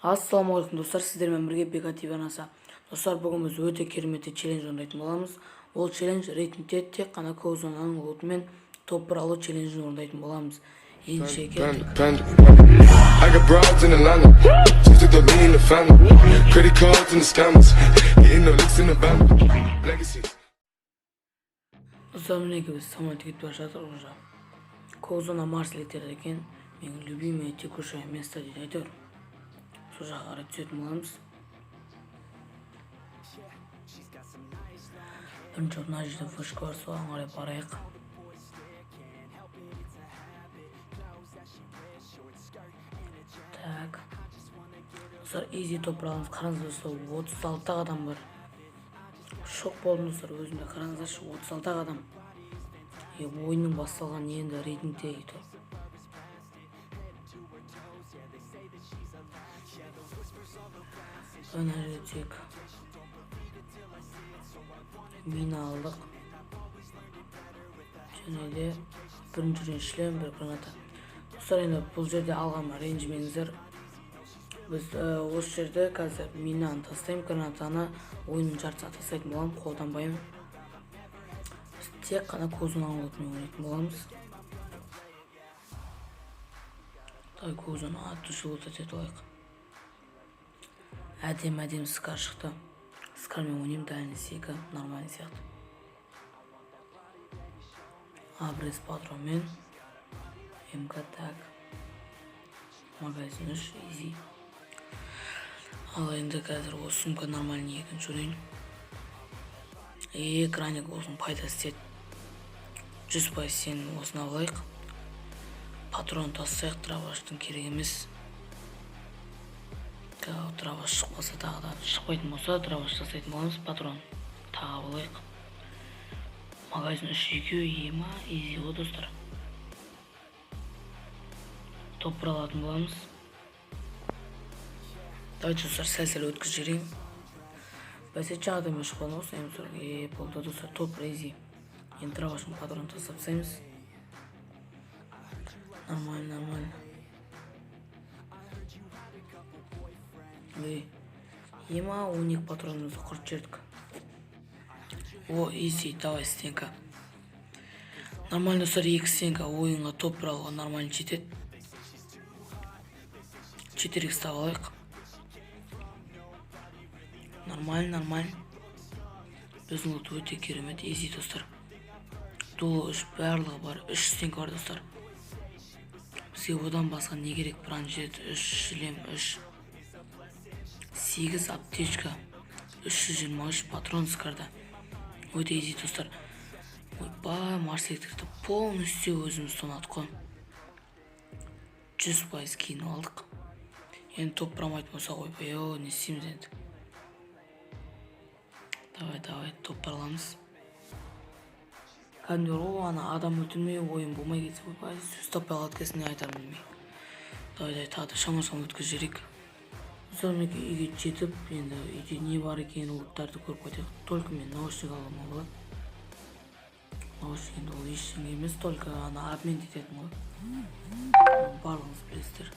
Ассалаумағалейкум, достар! Сіздермен бірге Бека ТВ арнасы. Достар, бүгін біз өте керемет челлендж орындайтын боламыз. Ол челлендж — рейтингте тек қана көк зонаның лутымен топ 1 алу челленджін орындайтын боламыз. Ендеше, Panda, кеттік. Panda. I got broads in Atlanta. Just took the lean in the family. Credit cards and the scammers. Hitting off licks in the bando. Legacies. Достар, мінекей, біз самолет кетіп бара жатыр уже. Көк зона Марс летеді екен. Менің любимое текущее место дейді әйтеуір. Сол жаққа қарай түсетін боламыз. Бірінші болып мына жерде вышка бар, соған қарай барайық. Так, достар, изи топ аламыз. Қараңыздар, достар, 36 адам бар. Шок болдым, достар, өзім де. Қараңыздаршы, 36 адам. Е, ойынның басталған енді рейтингте и то. Мына жерге түсейік. Мина алдық және де бірінші шлем, бір граната. Достар, енді бұл жерде алғаныма ренжімеңіздер. Біз осы жерде қазір минаны тастаймын, гранатаны ойынның жартысына тастайтын боламын, қолданбаймын. Біз тек қана көк зонаның лутымен ойнайтын боламыз. Давай, көк зона от души лутать етіп алайық. Әдемі, әдемі скар шықты. Скармен ойнаймын, дальность 2 нормальный сияқты. Обрез патронмен МК. Так, магазин 3, изи. Ал енді қазір осы сумка нормальный, екінші уровень. Е, краник, осының пайдасы тиеді 100%. Сен осыны алайық, патрон тастайық, дробаштың керек емес. Дробаш шығып қалса, тағы да шықпайтын болса, дробаш тастайтын боламыз. Патрон тағып алайық. Магазин 3, екеуі ема, изи ғой, достар. Топ 1 алатын боламыз. Давайте, достар, сәл сәл өткізіп жіберейін. Бәсе, жаңадан мен шықпадым ғой М 40. Е, болды, достар, топ 1 изи. Енді дробаштың патронын тастап тастаймыз. Нормально, нормально. Ей, ема, 12 патронымызды құртып жібердік. О, изи, давай, стенка. Нормально, достар, екі стенка ойынға топ 1 алуға нормально жетеді. 4 икс таба алайық. Нормально, нормально. Біздің лут өте керемет, изи, достар. Дуло 3, барлығы бар, үш стенка бар, достар. Бізге одан басқа не керек? Бронежилет 3, шлем 3, 8 аптечка, 323 патрон скарда. Өте изи, достар. Ойбай, Марс электрикті полностью өзіміз тонадық қой. 100% киініп алдық. Енді топ бұрамайтын болсақ, ойбай ау, не істейміз енді? Давай, давай, топ 1 аламыз. Кәдімгідей ғой, ана адам өлтірмей ойын болмай кетсе, ойбай, сөз таппай қалады екенсің, не айтарымды білмей. Давай, давай, тағы да шама шама өткізіп жіберейік. Достар, мінекей, үйге жетіп, енді үйде не бар екенін, луттарды көріп қайтайық. Только мен наушник алуыма болады. Наушник енді ол ештеңе емес, только ана обмен ететін ғой. Оны барлығыңыз білесіздер.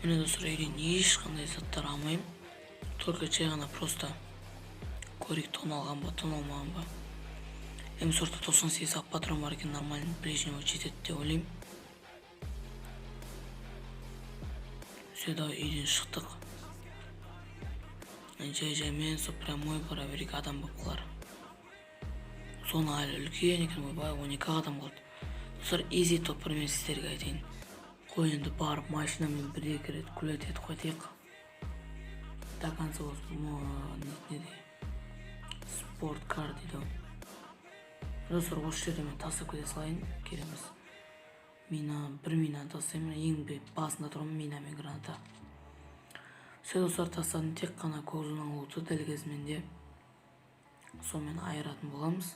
Міне, достар, үйден ешқандай заттар алмаймын. Только жай ғана просто көрейік, тон алған ба, тон алмаған ба. М 40-та 98 ақ патрон бар екен, нормально, ближнего жетеді деп ойлаймын. Все, давай, үйден шықтық. Жай жаймен сол прямой бара берейік, адам болып қалар. Зона әлі үлкен екен, ойбай, 12 адам қалды. Достар, изи топ 1, мен сіздерге айтайын. Қой, енді барып машинамен бір екі рет гулять етіп қайтайық. До конца осы не не спорткар дейді ғой. Достар, осы жерде мен тастап кете салайын, керек емес. Мина, бір минаны тастаймын, ең басында тұрмын, мина мен граната. Все, достар, тастадым. Тек қана көк зонаның луты дәл қазір менде. Сонымен айыратын боламыз.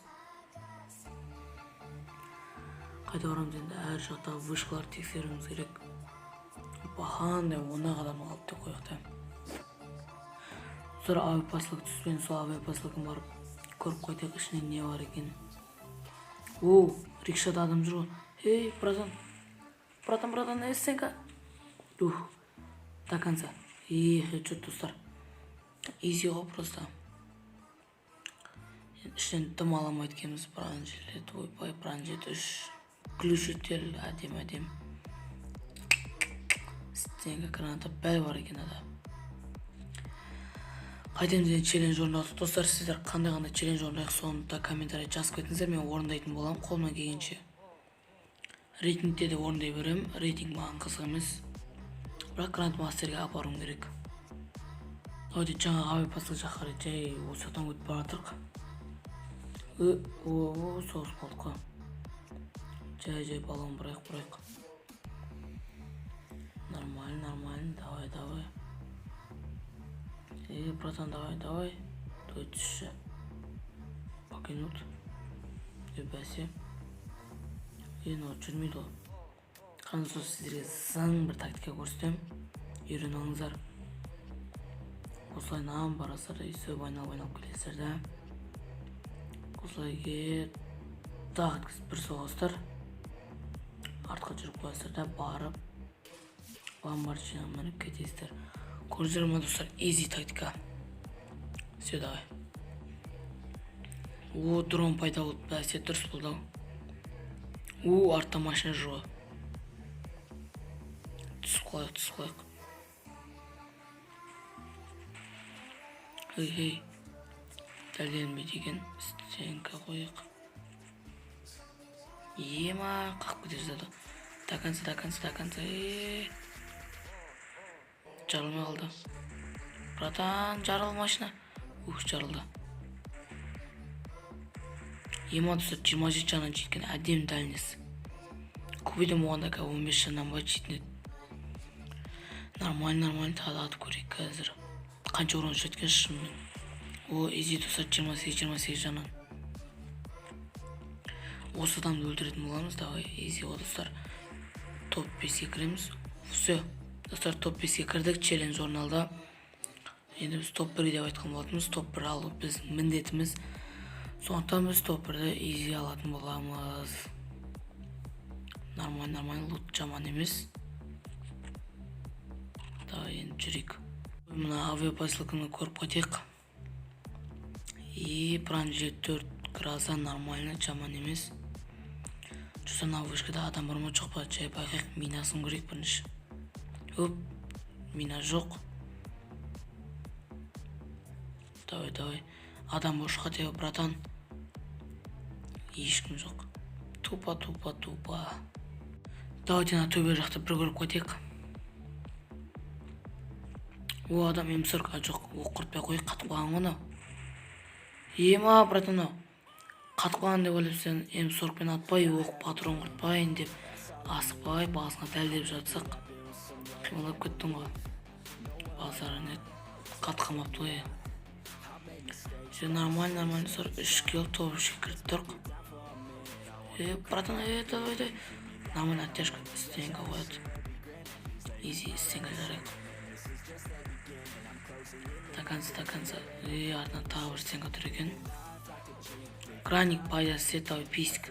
Қайда барамыз енді? Әр жақтағы вышкаларды тексеруіміз керек. Бақандай он ақ адам қалды деп қояйық та. Достар, авиапосылка түспен, сол авиапосылканы барып көріп қайтайық, ішінде не бар екенін. О, рикшада адам жүр ғой. Ей, братан, братан, братан, эй, стенка. Ух, до конца. И хедшот, достар, изи ғой просто. Енді ішінен дым ала алмайды екенбіз. Бронежилет, ойбай, бронежилет, үш глушитель, әдемі, әдемі. Стенка, граната, бәрі бар екен ада. Қайтеміз енді? Челлендж орындадық, достар. Сіздер қандай қандай челлендж орындайық, соны да комментарий жазып кетіңіздер. Мен орындайтын боламын қолымнан келгенше. Рейтингте де орындай беремін, рейтинг маған қызық емес, бірақ гранд мастерге апаруым керек. Давайте жаңағы авиапосыл жаққа қарай жай осы жақтан өтіп бара жатырық. О, соғысып қалдық қой. Жай, жай, баллон бұрайық, бұрайық. Нормально, нормально, давай, давай. Эй, братан, давай, давай. Той, түсші. Покинут. Е, бәсе. Е, мынау жүрмейді ғой. Қазір сол сіздерге заң бір тактика көрсетемін. Үйреніп алыңыздар. Осылайынан барасыздар да, өйстіп айналып айналып келесіздер да. Осылай кеп, тақ еткізіп бір соғасыздар. Артқа жүріп қоясыздар да, барып Ламборджини мініп кетесіздер. Көрдіңіздер ма, достар, изи тактика. Все, давай. О, дрон пайда болды, бәсе, дұрыс болды ау. О, артта машина жүр ғой. Түсіп қалайық, түсіп қалайық. Ей, ей. Дәлделінбейді екен. Стенка қояйық. Ема, қағып кете жаздады. До конца, до конца, до конца. Е, жарылмай қалды. Братан, жарыл, машина. Ух, жарылды. Ема, достар, 27 жаннан жеткен, әдемі дальность. Көбейден болғанда қазір 15 жаннан ба жететін еді. Нормально, нормально, тағы да атып көрейік қазір. Қанша урон жеткен шынымен. О, изи, достар, 28, 28 жаннан. Осы адамды өлтіретін боламыз, давай, изи ғой, достар. Топ 5-ке кіреміз. Все. Достар, топ 5-ке кірдік, челлендж орын. Енді біз топ 1 деп айтқан болатынбыз. Топ 1 алу біздің міндетіміз. Сондықтан біз топ 1-ді изи алатын боламыз. Нормально, нормально, лут жаман емес. Давай, енді жүрейік. Мына авиапосылканы көріп қайтайық. И бронежилет 4, гроза, нормально, жаман емес. Жүз ана вышкада адам бар ма, жоқ па, жай байқайық, минасын көрейік бірінші. Оп, мина жоқ. Давай, давай. Адам бош хотя бы, братан. Ешкім жоқ. Тупо, тупо, тупо. Давайте ана төбе жақта бір көріп қайтайық. О, адам М40, а, жоқ, оқ құртпай қояйық, қатып қалған ғой анау. Ема, братан, ау. Қатып қалған деп ойлап сен М40 пен атпай, оқ патрон құртпайын деп асықпай басына дәлдеп жатсақ, қимылдап кеттің ғой. Базар не, қатып қалмапты ғой. Все нормально, нормально, достар, үш килл, топ үшке кіріп тұрық. Е, братан, е, давай, давай. Нормально, оттяжка, стенка қояды. Изи, стенка жарайық. До конца, до конца. Е, артынан тағы бір стенка тұр екен. Краник пайдасы, давай, писк.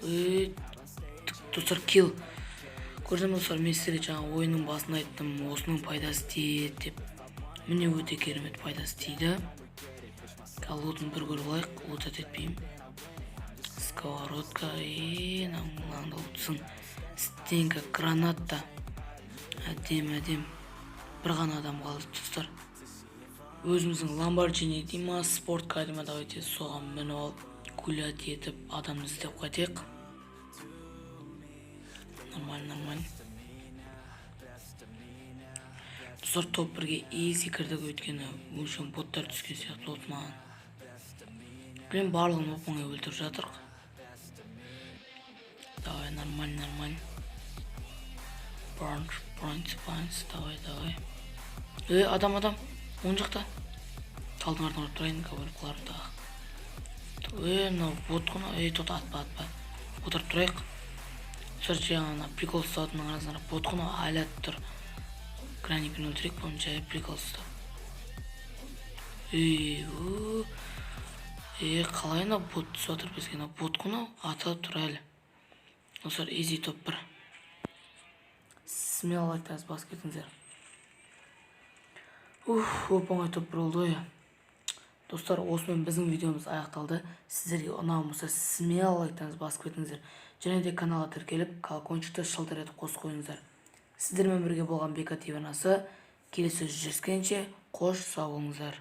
Е, достар, килл. Көрдіңіз бе, достар, мен сіздерге жаңа ойынның басында айттым, осының пайдасы тиеді деп. Міне, өте керемет пайдасы тиді. Қазір лутын бір көріп алайық, лутать етпеймін. Сковородка, е, мынаны да лутсын. Стенка, граната. Әдемі, әдемі. Бір ғана адам қалды, достар. Өзіміздің Ламборджини дей ма, спортка дей ма, давайте соған мініп алып, гулять етіп, адамды іздеп қайтайық. Нормально, нормально. Достар, топ бірге изи кірдік, өйткені өңшең боттар түскен сияқты болды маған. Білемін, барлығын оп оңай өлтіріп жатырық. Давай, нормально, нормально. Бронч, бронч, бронч, давай, давай. Е, адам, адам, оң жақта. Талдың артына барып тұрайын, өліп қалармын тағы. Е, мынау бот қой мынау. Ей, тоқта, атпа, атпа. Отырып тұрайық. Достар, жаңа прикол ұстаудың арасында бот қой мынау, әлі атып тұр. Граникпен өлтірейік бұны, жай прикол ұстап. Ей, у. Е, қалай мынау бот түсіп жатыр бізге? Мынау бот қой мынау, атып тұр әлі. Достар, изи топ бір. Смело лайктарыңызды басып кетіңіздер. Уф, оп оңай топ 1 болды ғой. Достар, осымен біздің видеомыз аяқталды. Сіздерге ұнаған болса, смело лайктарыңызды басып кетіңіздер және де каналға тіркеліп, колокольчикті шылдыр етіп қосып қойыңыздар. Сіздермен бірге болған Бека ТВ арнасы. Келесі жүздескенше, қош сау болыңыздар.